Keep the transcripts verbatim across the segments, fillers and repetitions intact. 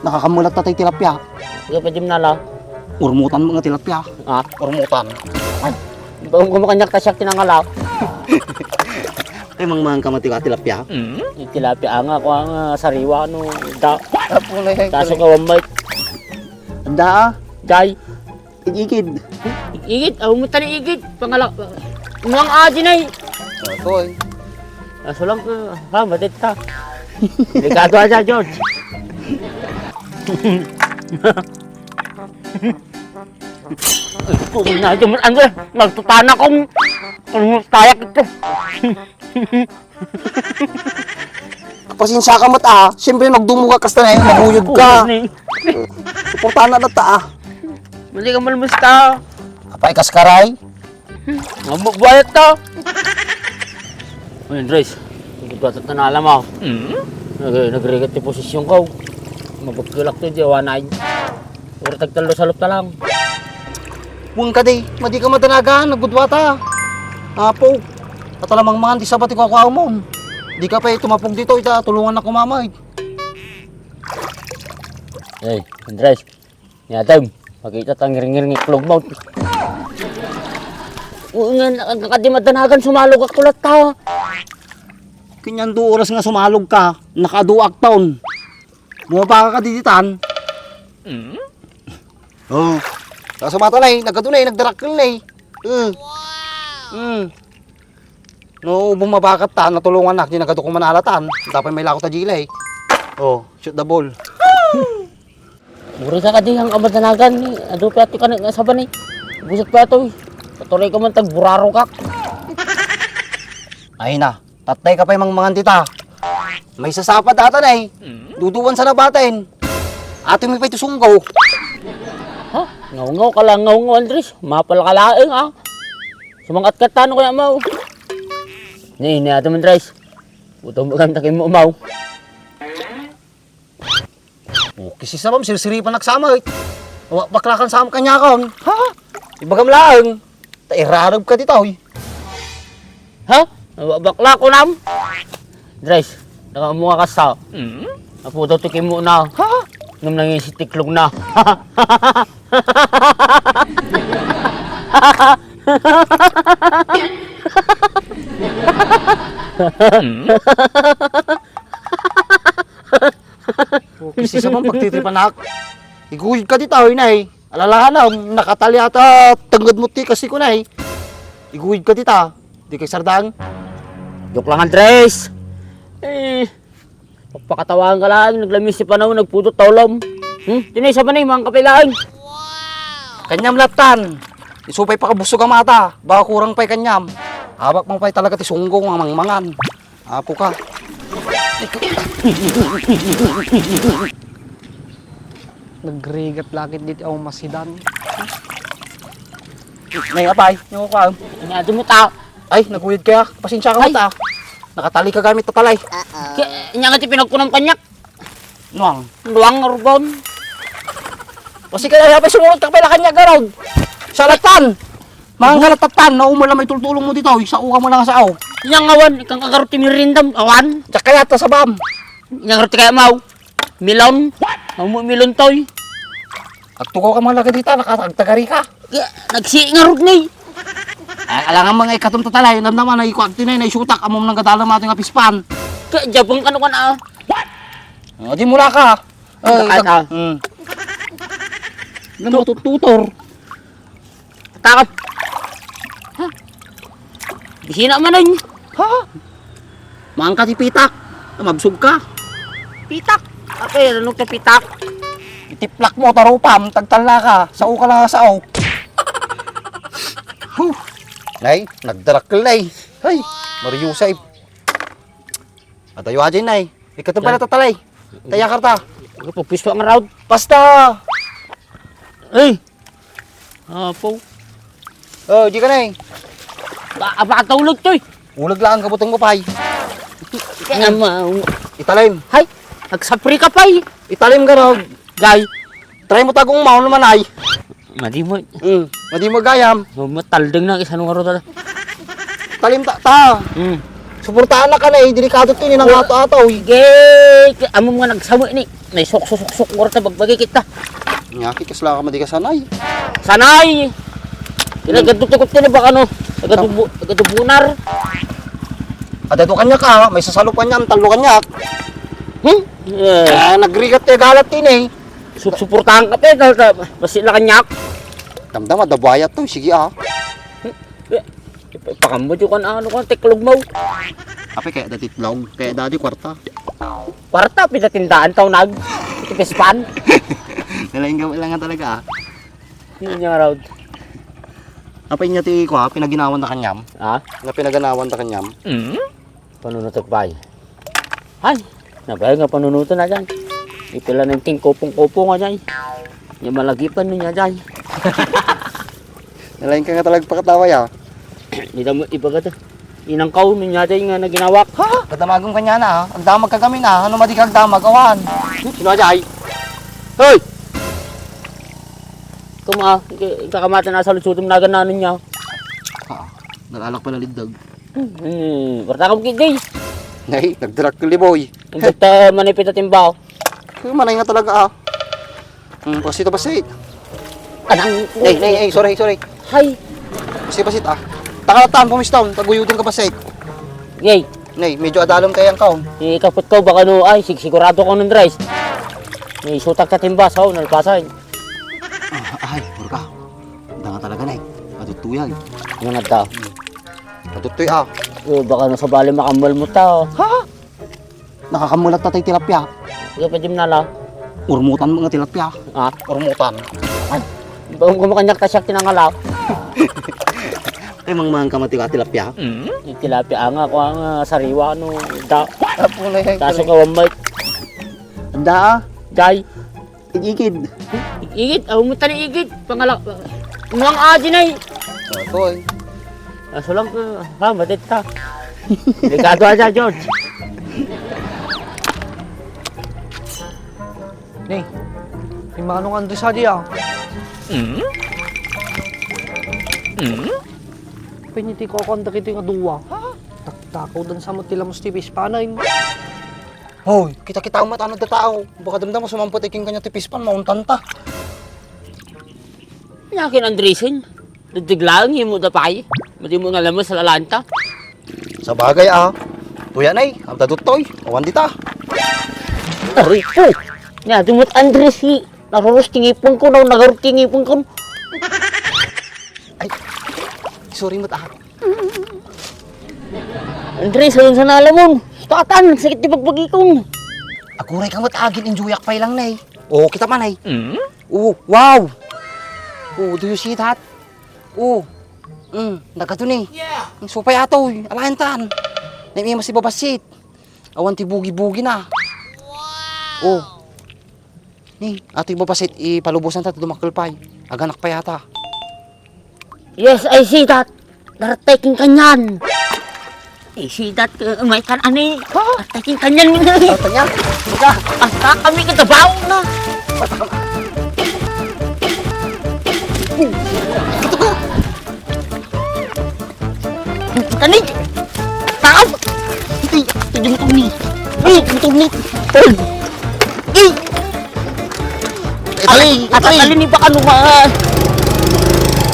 Nakakammulat ta tay tilapia. Sige, pwede mo na la. Urmutan mo nga tilapia. Ah? Urmutan. Ay, baong kumakanyak ta siya kinangala. Ay, mangmangan ka mati ka tilapia? Mm? Yung tilapia nga, kuha nga sariwa, no, da. Apo na yan. Kaso kawan, Mike. Anda, ah. Jay. Igigid. Igid, aw mo tani igid. Pangala-, nuang aji na eh. Otoy. Aso lang ka, ha, matit ka. Delikado aja, George. Kung na ito, ano, nagtutana kong, ano, tayak ito. Pasensya ka met, ah. Siyempre, nagdumog ka, kasta na, eh, maguyod ka. Suportahan na ta, ah. Mali ka malmusta. Apay, kaskaray? Ang magbayat ta. Ay, Andres, ang gudwata ta na alam ako. Mm? Nag-, nagrigat ti posisyon ko. Mabagkulak to, di awanay. Ura tagtallo sa lupta lang. Buwan ka di, madi ka madanagan, nagudwata. Apo, at alamang mangan di sabat ikaw kaumon. Di ka pa tumapog dito, ita, tulungan na kumamay. Hey, Andres, niya time, makita tang ngiring-ngiring iklog mo. Oo nga, nakadi madanagan, sumalog ako latta. Kanyan do oras nga sumalog ka, nakaduak taon. Bumaba ka ditan. Mm? Oh. Kaso mata na eh, nagkado na eh, nagdarakkel na eh. Mm. Mm. No, bumabakat ta, natulungan na, di nagkado kumanalatan. Dapat may lako ta jila eh. Oh, shoot the ball. Buri ka kadi ang kamadanagan ni, adu pa ito ka na saban eh. Buset pa ito eh. Patuloy ka man tagburaro ka. Ay na, tatay ka pa'y mangmangan dita. May sasapa data na eh. Mm. Duduan sa nabaten. Ato mi pa ito sunggaw. Ha? Ngaw-ngaw ka lang, ngaw-ngaw, Andres. Mapal ka laeng, ha? Sumangat ka tano kaya, Maw? Ni, ni Ato Andres. Utom ka takin mo, Maw. O, kisi sabam, sirsiripan agsama, eh. Wa, baklakan sam kanyakon. Ha? Ibagam laeng. Ta irarag ka ditoy. Ha? Wa, baklakon am? Dres, nakamunga ka sa. Hmm? Apo daw ti kimuna. Ha? Ngem nangin si tiklog na. Hmm? O, kisi sa man pagtitripanak. Iguyod ka dita, oy, nay. Alalahanam, nakatali ata tengnged mo ti kasi ko, nay. Iguyod ka dita. Di kay sardang. Joke lang, Andres. Eh, pagpakatawagan ka lang, naglamis si panahon, nagpudot ta ulam. Hmm? Tinay sa manay, mga kapilain. Kanyam latan. Isu pay pakabusog a mata. Baka kurang pay kanyam. Abak mo pay talaga ti sunggo nga mangmangan. Apo ka. Nagrigat lakit diti aw masidan. Nay, apay, yung ka. Anya, dumuta. Ay, naguyod kaya. Pasensya ka Ay. Mata. Nakatali ka gamit tatalay. Kaya, anya nga ti pinagkunam kanyak. Nuang. Nuang, Urbon. O sige, kaya pa sumulot ka pala kanya, garod. Salatan. Mga kalatatan, na umala may tultulong mo dito. Isa uka mo lang sa aw. Nya ngawan, ikang kagarot ti mirindam, awan. Diyak kaya ta sa bam. Nya ngarot ti kaya maw. Milon. Aw mo milon toy. Agtukaw ka mga lagad dita, nakatagtagari ka. Ya, nagsi ngarot ni. Ay, alangan mga ikatum tatalay, namnaman, ay ikuan tinay, na isutak, amom nang gadala mato nga pispan. Kaya jabang kano ka na. O, di mula ka. Ay, Ay, ikaw, ah. Hmm. Alam mo, tututor. Takap. Ha? Bisina man ay. Ha? Maangka ti pitak. Mabsog ka. Pitak? Apay, ano ka pitak? Itiplak mo, tarupam, tagtalla ka. Sao ka lang sao. Huh. Nay, nagdarakkel, nay. Hay, Mario Saib. Atayo aja, nay. Ikaw pala Yan. Tatalay. Taya karta. Ano po, pisto ang round? Basta. Ay! Apo. Oh, di ka na eh. Ba, apa ka ulag to eh? Ulag lang ang kabutong mo, pay. Kaya ma... Italim. Hay, nagsapri ka, pay. Italim ka, no? Gay. Try mo tagong maon naman, ay. Madi mo. Hmm, madi mo gayam. Mataldeng na, isa nung aro tala. Talim ta, ta. Hmm. Suportahan na ka na eh, delikado to, ini nang Wa- ato-ato, eh. Sige, amom nga nagsawi ni. May suksusuksuk, warta bagbagi kita. Nya, ki, kasla ka madi ka sanay. Sanay! Ina, Hmm. gadto tikot ka na baka no? Nagadubu-, nagadubunar. Ada to kanya ka, may sasalupan niya, ang talo kanya. Hmm? Eh. Ah, nagrigat kay galat din eh. Sup-, suportahan ka, pe, ta-, ta-, basi la kanyak. Damdam, ada buhayat to, sige ah. Eh, pakamot yung kan ano kan, teklog mo. Ape, kaya dati itlog, kaya dati kwarta. Kwarta, pinatindaan tao nag, iti pispan. Nalaing gawin lang nga talaga ah. Yun yung road. Apa inya ti kwa, pinaginawan na kanyam? Ha? Nga pinaganawan na kanyam? Mm. Panunutok bay. Ay, nabay nga panunuto na dyan. Ipila ng ting kopong-kopong nga dyan. Yung malagipan niya dyan. Nalain ka nga talaga pakatawa ya. Dito mo ibaga to. Inang kaw niya dyan nga naginawak. Ha? Kadamagong kanya na ah. Ang damag kagamin ah. Ano madi kagdamag? Awan. Sino dyan? Hoy! Kuma, kakamata na sa lutsutom na gananon niya. Ah, nalalak pala ligdag. Hmm, warta ka bukid, Jay. Nay, nagdrak ko liboy. Ang gata manipit at timbaw. Kaya manay nga talaga ah. Hmm, pasito, pasit. Anang Nay, nay, nay, sorry, sorry. Hay. Pasit, pasit ah. Takalatan, pumiston, taguyudin ka pasit. Jay. Nay, medyo adalom tayo ang kaon. Ikapot ko, baka no, ay, sig-, sigurado ko ng rice. May sutak sa timba, sa nalpasan. Ah, ay, purka. Danga talaga, Nay. Matutuyan. Ano nga daw? Matutuy ah. Eh, baka nasa bali makammal mo ta. Ha? Nakakammulat na tayo tilapia. Sige, pwede mo na lang. Urmutan mo nga tilapia. Ah? Urmutan. Ay, baka kumakanyak ta siya kinangalaw. Kay mangmang ka mati ka tilapia? Mm, yung tilapia nga, kuha nga sariwa, no, da. Apo na yan. Kaso kawan, Mike. Anda, ah. Jay. Igigid. Igid, aw mo tani igid. Pangala-, muang aji na eh. Otoy. Kaso lang, ah, ha, madit ka. Delikado aja, George. Ni, ni Manong Andres aja, ah. Mm? Mm? Piniti ko ako ang dagiti nga duwa. Taktakawdan sa mo ti lamos ti pispanen. Hoy, kita-kita mo tano da tao. Baka damdam mo sumampot iking kanya ti pispan, mauntan ta. Yakin Andresen, dagdaglaeng himo da pay. Madi mo nga lamas sa lalanta. Sa bagay, ah. Tuya nay, ang dadot toy. Awan dita. Aray ko! Nya, dumot Andres, hi. Narurus ti ngipon ko, no? Nagarut ti ngipon ko. Ay, sorry mo, ah. Andres, ayun sa nalamon. Tatan, sakit ti bagbagi kong. Aguray ka met agin, enjoyak pay lang, nay. Oo, kita man, ay. Mm? Oo, wow! Oo, do you see that? Oo. Mm, nagkadto ni. Yeah. Ang supay atoy, alayan tan. Nay, may masibabasit. Awan ti bugi-bugi na. Wow! Oo. Ni, ato ibabasit, ipalubosan ta, dumakkel pay. Aganak pay ata. Yes, I see that. Daratay king kanyan. I see that, uh, may kan ani. Ha? Daratay king kanyan. Daratay niya? Basta, basta kami katabaw na. Ito ka. Kani? Taas! Ito, ito yung tuni. Ay, yung tuni. Ay! Ay! Ay! Ay! Ay! Ay! Ay! Ay!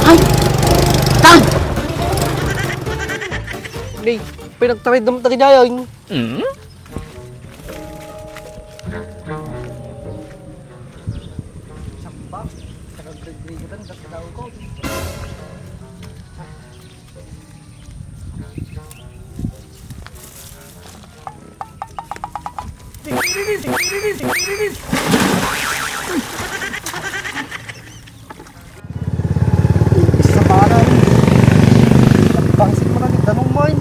Ay! Ay! Ay! Pinagtarid naman tayo dyan. Mm? Isa pa na rin. Pangsit mo na ni Danong mo, eh.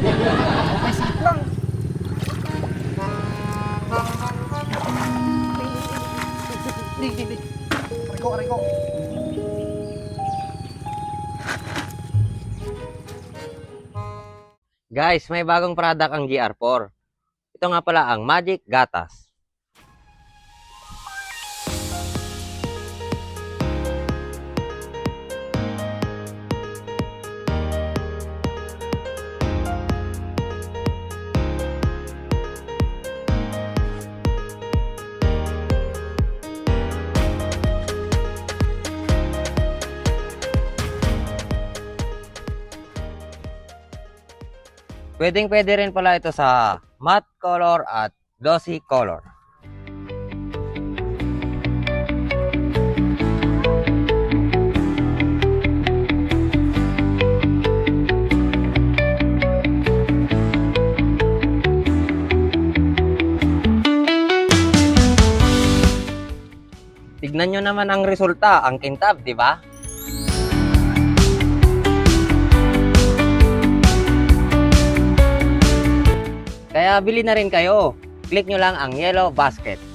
Okay, sige lang. Di, di, di. Aray ko, aray ko. Guys, may bagong product ang G R four. Ito nga pala ang Magic Gatas. Pwedeng-pwede rin pala ito sa matte color at glossy color. Tignan nyo naman ang resulta, ang kintab, di ba? Kaya bili na rin kayo. Click nyo lang ang yellow basket.